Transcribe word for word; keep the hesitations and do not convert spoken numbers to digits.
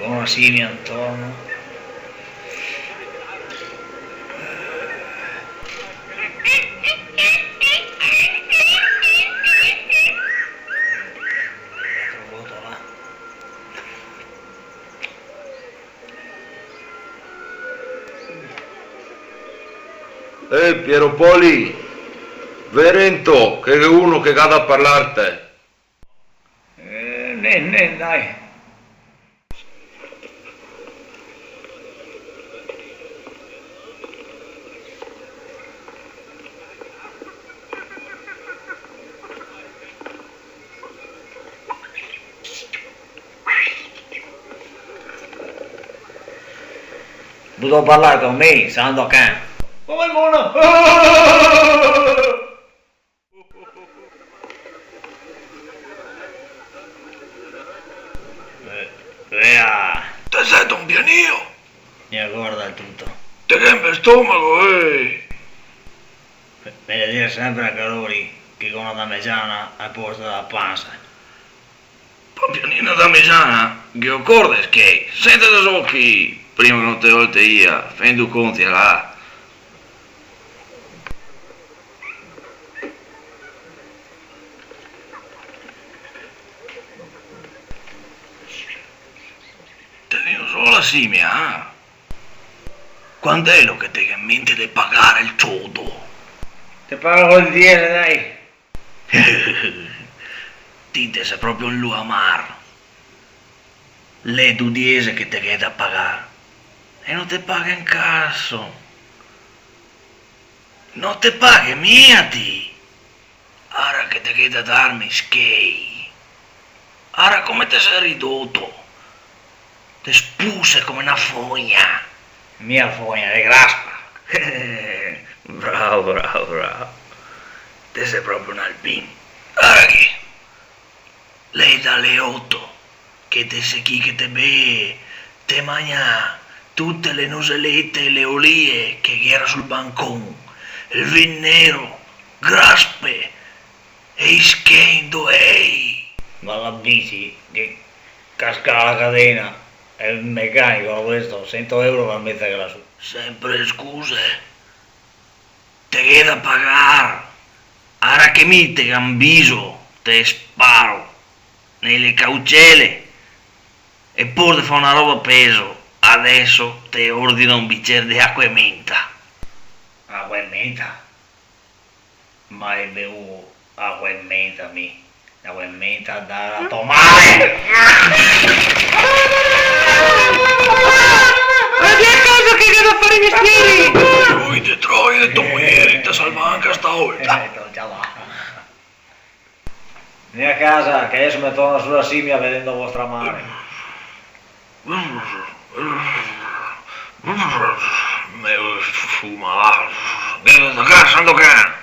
Con la simia intorno. Eh, Piero Poli, vien rento, che ghe xe uno che ga da parlate. Eh, nen, nen, dai. Vuto parlar con mi, Sandokan? Come mono? Eh, vea! Te sè un pianio? Mi me ricordo tuto. Te ghe un bel stomago, eh! Me, me le dise sempre a colori che co na damegiana al posto dela pansa. Pa pianir na damegiana, ghe ocore schei, sentete solo chi, prima che no te volte via, femo do conti là. Te dino solo la simia, eh? Quandelo che te ghe in mente de pagar el ciodo? Te pago col diese, dai. Ti te sè proprio un luamar. L'è do diese che te ghe da pagar. E no te paghe un caso. No te paghe mia ti. Ara che te ghe da darme schei. Ara come te sè ridoto. Te spuse come na fogna. Mia fogna, de graspa. Bravo, bravo, bravo. Te sè proprio un albin. Ara che l'è da le oto che te sè chi che te bee, te magna tute le nuselete e le olie che gh'era sul bancon, el vin nero, graspe, e i schei in do ei. Ma la bici che casca la cadena, el mecanico, questo, sento euro par meterla su. Sempre scuse. Te ghe da pagar. Ara che mi te gambiso, te sparo nele caucele. E po te fa na roba pezo. Adeso te ordino un bicer de acua e menta. Acua e menta? Mai bevuo acua e menta mi. Acua e menta da la to mare! Ma via a casa che devo fare i mestieri! Voi te trovi le to mojeri, te salva anca stavolta. Eh, to, ciao. Via a casa che adeso me torna su la simia vedendo vostra mare. Me fuma. Dentro sta casa, Sandokan!